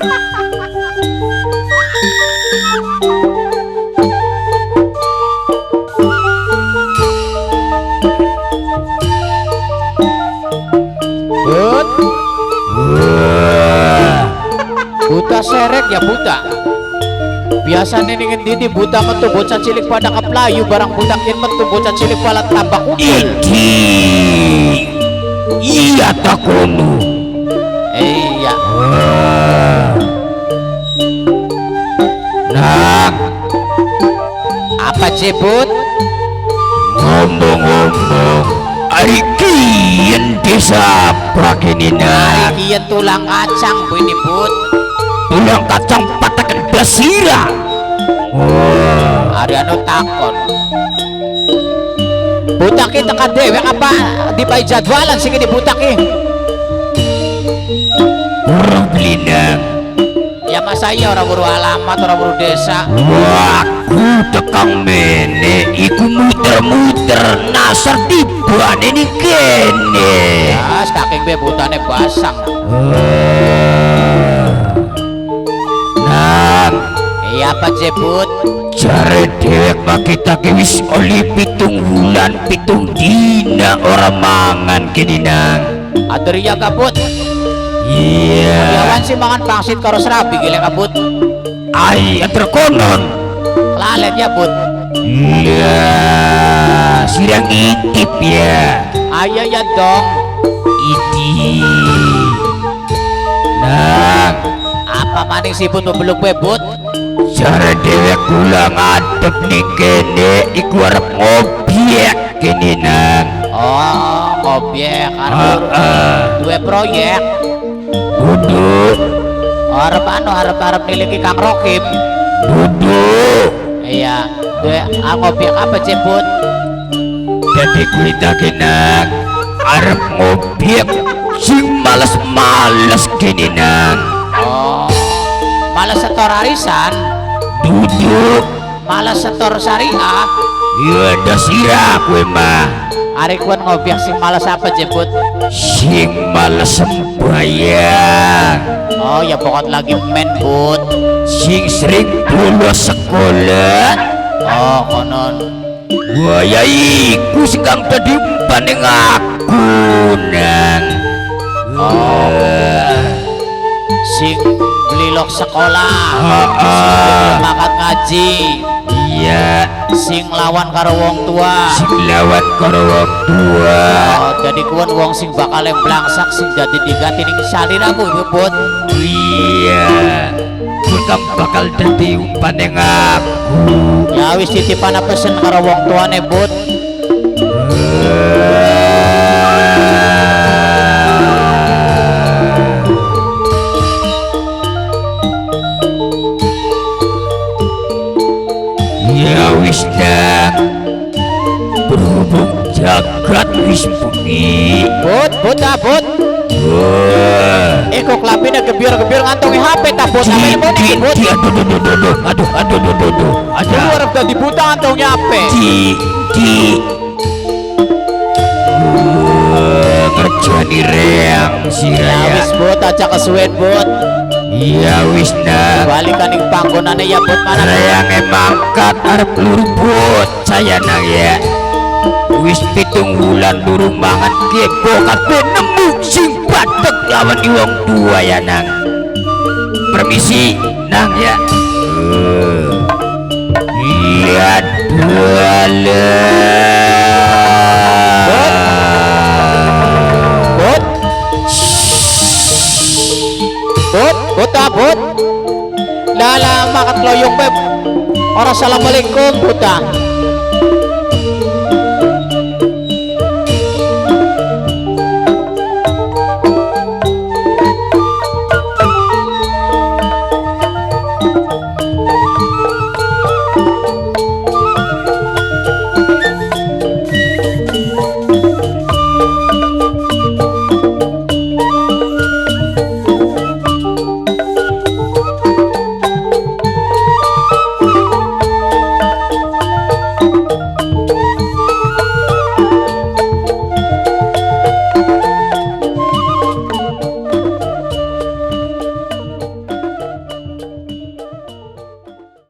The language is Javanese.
But. Buta serek ya buta. Biasanya ning ngendi buta metu bocah cilik pada keplayu barang buta kin metu bocah cilik pada tambah kumpul. Iki. Iya takono. Iya. Nang apa jebut? Ngomong-ngomong, ari kiyen desa apa kini nang? Ari kiyen tulang kacang bu ini but. Tulang kacang patakan basira. Oh. Ari anu takon. Butak ki tekan dewek apa dipai jadwalan sing ini butak ki? Urung beli nang. Ya masa iya ora buru alamat, ora buru desa. Aku tekang mene iku muter-muter nasar tibane ning kene. Ya saking be butane basang. Nang. Iya apa jebut? Jare dewek mah kita ki wis oli 7 wulan 7 dina ora mangan kene nang. Atur iya kabut. Iya. Awan sih mangan pangsit karo serabi gile kabut. Ai atur konon. Lalen ya but. Iya, sirang itip ya. Ayo ya dong. Iti. Nang. Apa maning siput beluk bebut? Jare dewek kula ngadep ning kene iku arep ngobyek kene nang. Oh, ngobyek arep duwe proyek. Duduk. Arep anu arep-arep niliki Kang Rokim. Duduk. Iya, duwe ngobyek apa jebut? Dadi kulita nang arep ngobyek sing males-males kene nang. Oh. Males setor arisan. Duduk. Males setor syariah. Ya dah sirah kowe mah. Ari kuwi ngobyek sing males apa jebut? Sing males sembayang. Oh ya pokok lagi men but. Sing sering bolos sekolah. Oh konon. Wah ya iku sing kang dadi umpane aku nang. Oh. Sing blilok sekolah. Sing makat ngaji. Iya. Sing lawan karo wong tua. Sing lawan karo wong tua. Oh, jadi kuwen wong sing bakal blangsak sing dadi diganti ning saliramu iku but. Iya. Kuwi bakal dadi umpane aku. Ya wis titipan pesen karo wong tuane but. Ya wis dah. Berhubung jagat wis bengi. But, but ah, but. Eko klapine gebyur-gebyur ngantongi HP ta bot. Apa ini bot? Aduh, aduh, aduh, aduh, aduh. Aduh, arep dadi buta ngantongi HP. Di. Ngerjani reang sira ya. Wis bot aja kesuwen bot. Ya wis nah. Balikan ning panggonane ya bot mana. Reange mangkat arep luru bot saya nang ya. Wis 7 wulan durung mangan kebo kabeh nemu sing batek lawan wong tua ya nang. Permisi nang ya. Iya Bot. Bot. Bot ah bot. Lala makat loyong beb. Ora assalamualaikum buta.